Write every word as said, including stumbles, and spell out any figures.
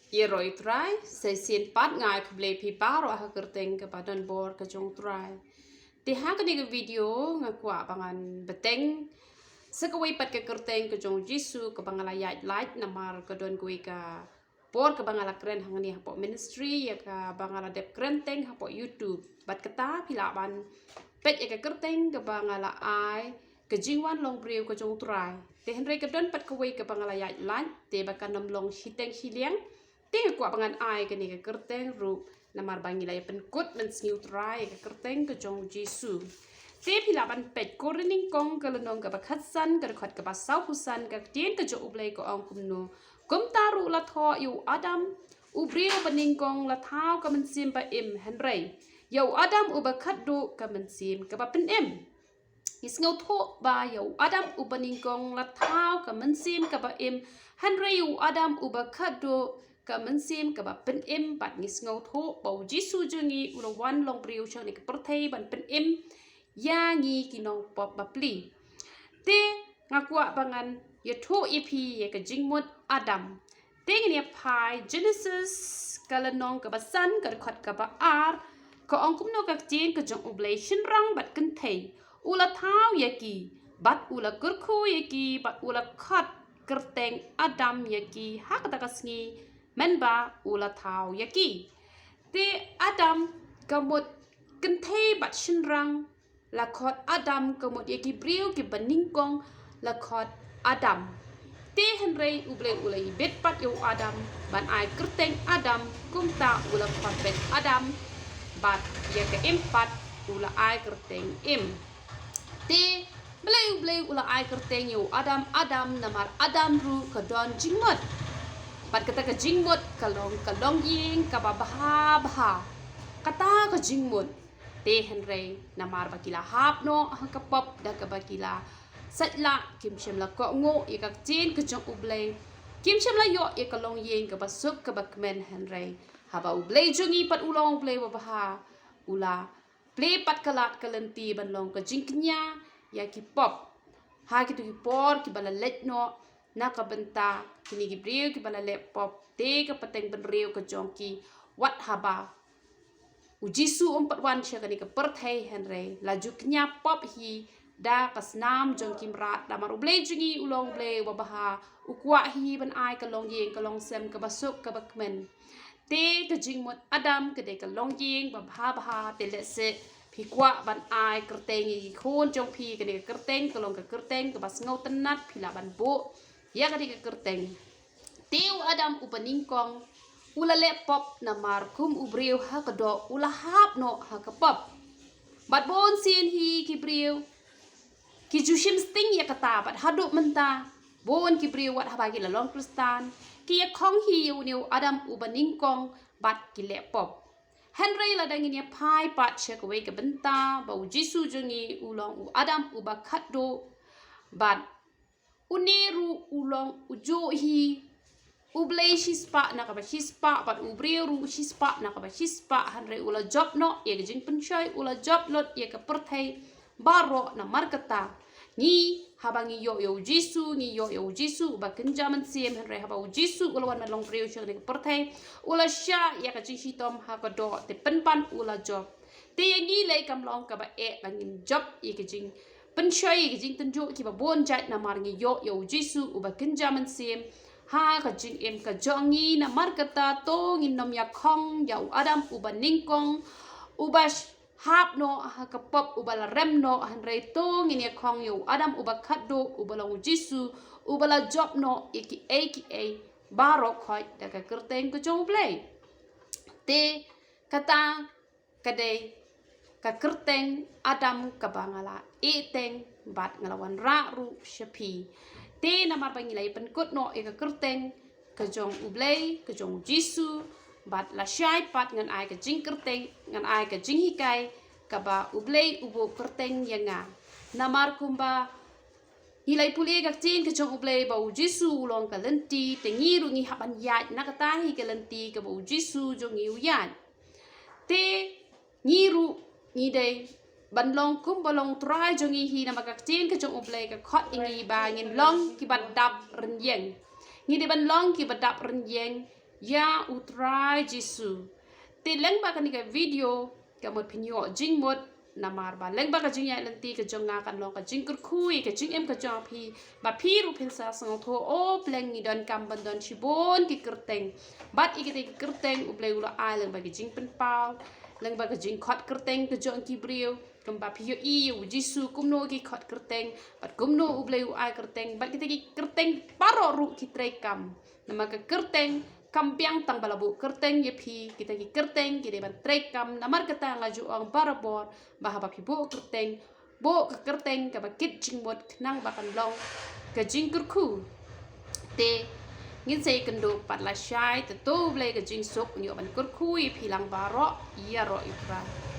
Ïaroh ïa u Trai, sa shisien pat nga ai khublei ïa phi baroh ha ka kyrteng kaba donbor ka jong u Trai. Te ha kane ka video nga kwah ba ngan bteng sa kawei pat ka kyrteng ka jong u Jisu kaba nga la ïaid lait namar ka don kawei ka por kaba nga la kren hangne hapoh ministry, ïa kaba nga la dep kren teng hapoh YouTube. Bad kata phi lah ban peit ïa ka kyrteng kaba nga la ai, Ka Jingwan Longbriew ka jong u Trai. Te hynrei ka don pat kawei kaba nga la ïaid lait, te ba kan ym long shiteng shiliang, te nga kwah ba ngan ai kane ka kyrteng ruh namar ba ngi la ïa pynkut mynsngi u Trai ïa ka kyrteng ka jong u Jisu. Te phi lah ban peit Korinth nyngkong ka lynnong kaba khatsan, ka dkhot kaba sawphew san, ka ktien ka jong U Blei ka ong kumno: Kumta ruh la thoh ïa u Adam u briew uba nyngkong la thaw ka mynsiem ba im, hynrei ïa u Adam uba khatduh ka mynsiem kaba pynim. Ngi sngewthuh ba ïa u Adam uba nyngkong la thaw ka mynsiem kaba im, hynrei ïa u Adam uba khatduh ka mynsiem kaba pynim. Bad ngi sngewthuh ba u Jisu jong ngi u la wan longbriew sha kane ka pyrthei ban pynim ïa ngi ki nongpop bapli. Te nga kwah ba ngan ïathuh ïa phi ïa ka jingmut Adam. Te ngin ïa phai Genesis ka lynnong kaba san, ka dkhot kaba ar, ka ong kumno ka ktien ka jong U Blei: Shynrang bad kynthei u la thaw ïa ki, bad u la kyrkhu ïa ki, bad u la khot kyrteng Adam ïa ki ha kata ka sngi, mynba u la thaw ïa ki. Te Adam ka mut kynthei bad shynrang, la khot Adam ka mut ïa ki briew kiba nyngkong la khot Adam. Te hynrei U Blei u la ibit pat ïa u Adam ban ai kyrteng Adam, kumta u la khot beit Adam, bad ïa ka Im pat u la ai kyrteng Im. Te balei U Blei u la ai kyrteng ïa u Adam Adam? Namar Adam ruh ka don jingmut. Bad kata ka jingmut ka long ka longïing kaba bha bha. Kata ka jingmut. Te hynrei namar ba ki la hap noh ha ka pop da kaba ki la saitlah, kim shym la kohnguh ïa ka ktien ka jong U Blei, kim shym la ïoh ïa ka longïing kaba suk kaba kmen. Hynrei haba U Blei jong ngi pat u long U Blei uba bha, u la plie pat ka lad ka lynti ban long ka jingkñia ïa ki pop ha kito ki por kiba la leit noh, na ka bynta kine ki briew kiba la leh pop. Te ka pateng bynriew ka jong ki, wat haba u Jisu um pat wan sha kane ka pyrthei, hynrei la ju kñia pop hi da ka snam jong ki mrad. Namar U Blei jong ngi u long U Blei uba bha, u kwah hi ban ai ka longïing ka longsem kaba suk kaba kmen. Te ka jingmut Adam ka dei ka longïing ba bha bha. Te lehse phi kwah ban ai kyrteng ïa ki khun jong phi, kane ka kyrteng ka long ka kyrteng kaba sngewtynnat, phi lah ban buh ïa kane ka kyrteng. Te u Adam uba nyngkong u la leh pop namar kum u briew ha ka doh u la hap noh ha ka pop. Bad bun sien hi ki briew ki ju shim sting ïa kata, bad haduh mynta bun ki briew wat haba ki la long Khristan ki ïa khong hi ïa une u Adam uba nyngkong bad ki leh pop. Hynrei lada ngin ïa phai pat sha kawei ka bynta ba u Jisu jong ngi u long u Adam uba khatduh, bad une ruh u long u juh hi U Blei shispah na kaba shispah, bad u briew ruh shispah na kaba shispah, hynrei u la jop noh ïa ka jingpynshoi, u la jop lut ïa ka pyrthei baroh. Namar kata ngi, haba ngi ïoh ïa u Jisu, ngi ïoh ïa u Jisu uba kynja mynsiem, hynrei haba u Jisu u la wan ban long briew sha kane ka pyrthei, u la shah ïa ka jingshitom ha ka doh, te pynban u la jop. Te ïa ngi lei kam long kaba eh ba ngin jop ïa ka jingpynshoi, ïa ka jingtynjuh kiba bun jait, namar ngi ïoh ïa u Jisu uba kynja mynsiem ha ka jingim ka jong ngi. Namar kata to ngin nym ïa khong ïa u Adam uba nyngkong uba sh- hap noh ha ka pop, uba la rem noh, hynrei to ngin ïa khong ïa u Adam uba khatduh uba long u Jisu, uba la jop noh ïa kiei kiei baroh khoit da ka kyrteng ka jong U Blei. Te kata ka dei ka kyrteng Adam kaba nga la ïeh teng bad nga la wanrah ruh sha phi. Te namar ba ngi la ïa pynkut noh ïa ka kyrteng ka jong U Blei, ka jong u Jisu, bad lashai pat ngan ai ka jingkyrteng, ngan ai ka jinghikai kaba U Blei u buh kyrteng ïa nga. Namar kumba ngi la ïa pule ka ktien ka jong U Blei ba u Jisu u long ka lynti, te ngi ruh ngi hap ban ïaid na kata hi ka lynti kaba u Jisu jong ngi u ïaid. Te ngi ruh ngi dei ban long kumba long u Trai jong ngi hi, namar ka ktien ka jong U Blei ka khot ïa ngi ba ngin long kiba dap rynïeng. Ngi dei ban long kiba dap rynïeng ïa U Trai Jisu. Te lyngba kane ka video, ka mut phin ïoh jingmut, namar ba lyngba ka jingïaid lynti ka jong nga kan long ka jingkyrkhu ïa ka jingim ka jong phi, ba phi ruh phin sa sngewthuh, O Blei, ngi donkam ban don shibun ki kyrteng. Bad ïa kita ki kyrteng U Blei u la ai lyngba ka jingpynpaw, lyngba ka jingkhot kyrteng ka jong ki briew. Kumba phi ïohi ïa U Jisu kumno ki khot kyrteng, bad kumno U Blei u ai kyrteng, bad kita ki kyrteng baroh ruh ki treikam. Namar ka kyrteng kam biang tang ba la buh kyrteng ïa phi, kita ki kyrteng ki dei ban treikam. Namar kata nga ju ong barabor ba haba phi buh kyrteng, buh ka kyrteng kaba kit jingmut, khnang ba kan long ka jingkyrkhu. Te ngin sa ïakynduh pat lashai. Te to U Blei ka jingsuk un ïoh ban kyrkhu ïa phi lang baroh, ïaroh ïa U Trai.